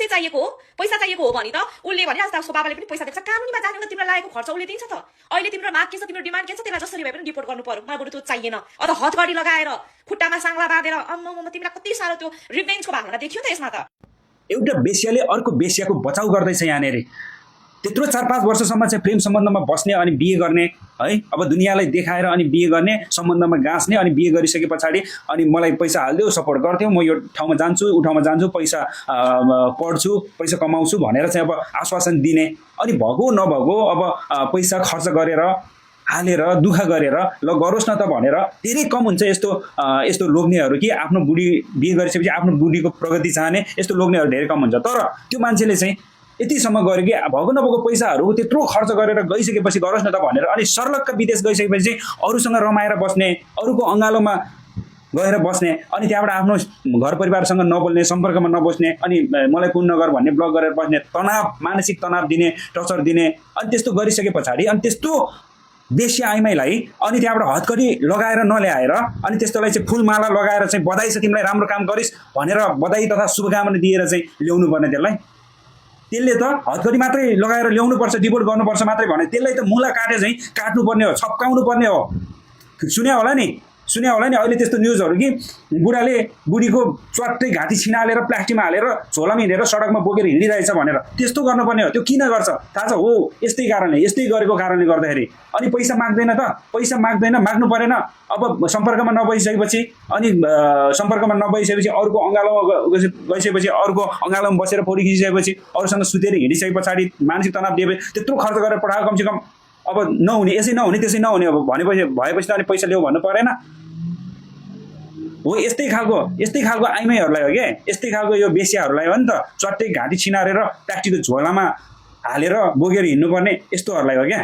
पैसै चाहिएको हो, पैसा चाहिएको हो भने त उसले भने जस्तो उसको बाबाले पनि पैसा दिन्छ, कानुनीमा जाने त तिम्रो लागेको खर्च उसले दिन्छ त। अहिले तिम्रो माग के छ, तिम्रो डिमान्ड के छ, त्यसलाई जसरी भए पनि रिपोर्ट गर्नु पर्यो। मलाई बरु त्यो चाहिएन। अझ हतगडी लगाएर खुट्टामा साङ्ला बाँधेर अम्म तिमीलाई कति साह्रो त्यो रिभेन्जको भावना देखियो त यसमा त। एउटा बेस्याले अर्को बेस्याको बचाउ गर्दैछ यहाँनेरि। त्यत्रो 4-5 वर्षसम्म चाहिँ प्रेम सम्बन्धमा बस्ने अनि बिहे गर्ने है, अब दुनियाँलाई देखाएर अनि बिहे गर्ने, सम्बन्धमा गाँच्ने, अनि बिहे गरिसके पछाडि अनि मलाई पैसा हाल्दियो, सपोर्ट गर्थ्यौ, म यो ठाउँमा जान्छु उ ठाउँमा जान्छु, पैसा पढ्छु, पैसा कमाउँछु भनेर चाहिँ अब आश्वासन दिने, अनि भगो नभगो अब पैसा खर्च गरेर हालेर दुःख गरेर ल गरोस् न त भनेर धेरै कम हुन्छ यस्तो लोग्नेहरू कि आफ्नो बुढी बिहे गरिसकेपछि आफ्नो बुढीको प्रगति चाहने यस्तो लोग्नेहरू धेरै कम हुन्छ। तर त्यो मान्छेले चाहिँ यतिसम्म गर्यो कि भगो नभगो पैसाहरू त्यत्रो खर्च गरेर गइसकेपछि गरोस् न त भनेर अनि सर्लक्क विदेश गइसकेपछि चाहिँ अरूसँग रमाएर बस्ने, अरूको अँगालोमा गएर बस्ने, अनि त्यहाँबाट आफ्नो घर परिवारसँग नबोल्ने, सम्पर्कमा नबस्ने, अनि मलाई कुन नगर भन्ने ब्लक गरेर बस्ने, तनाव, मानसिक तनाव दिने, टर्चर दिने, अनि त्यस्तो गरिसके पछाडि अनि त्यस्तो बेस्या आइमाईलाई अनि त्यहाँबाट हतकडी लगाएर नल्याएर अनि त्यस्तोलाई चाहिँ फुलमाला लगाएर चाहिँ बधाई छ तिमीलाई राम्रो काम गरिस् भनेर बधाई तथा शुभकामना दिएर चाहिँ ल्याउनु पर्ने त्यसले त हतकडी मात्रै लगाएर ल्याउनुपर्छ, डिपोर्ट गर्नुपर्छ मात्रै भने त्यसलाई त मुला काटे चाहिँ काट्नुपर्ने हो, छप्काउनु पर्ने हो। सुन्या होला नि अहिले त्यस्तो न्युजहरू कि बुढाले बुढीको च्वाट्टै घाँटी छिनालेर प्लास्टिकमा हालेर झोलामा हिँडेर सडकमा बोकेर हिँडिरहेछ भनेर त्यस्तो गर्नुपर्ने हो। त्यो किन गर्छ थाहा छ? हो यस्तै कारणले, यस्तै गरेको कारणले गर्दाखेरि। अनि पैसा माग्दैन त, पैसा माग्दैन, माग्नु परेन। अब सम्पर्कमा नबसिसकेपछि अनि सम्पर्कमा नबसिसकेपछि अरूको अँगालोमा गइसकेपछि अरूको अँगालोमा बसेर फोरी खिचिसकेपछि अरूसँग सुतेर हिँडिसके पछाडि मानसिक तनाव दिएपछि त्यत्रो खर्च गरेर पठाएको कमसेकम अब नहुने, यसै नहुने त्यसै नहुने अब भएपछि त अनि पैसा ल्याऊ भन्नु परेन हो। यस्तै खालको आइमाईहरूलाई हो क्या, यस्तै खालको यो बेस्याहरूलाई हो नि त, चट्टै घाँटी छिनारेर प्लास्टिकको झोलामा हालेर बोकेर हिँड्नुपर्ने यस्तोहरूलाई हो क्या।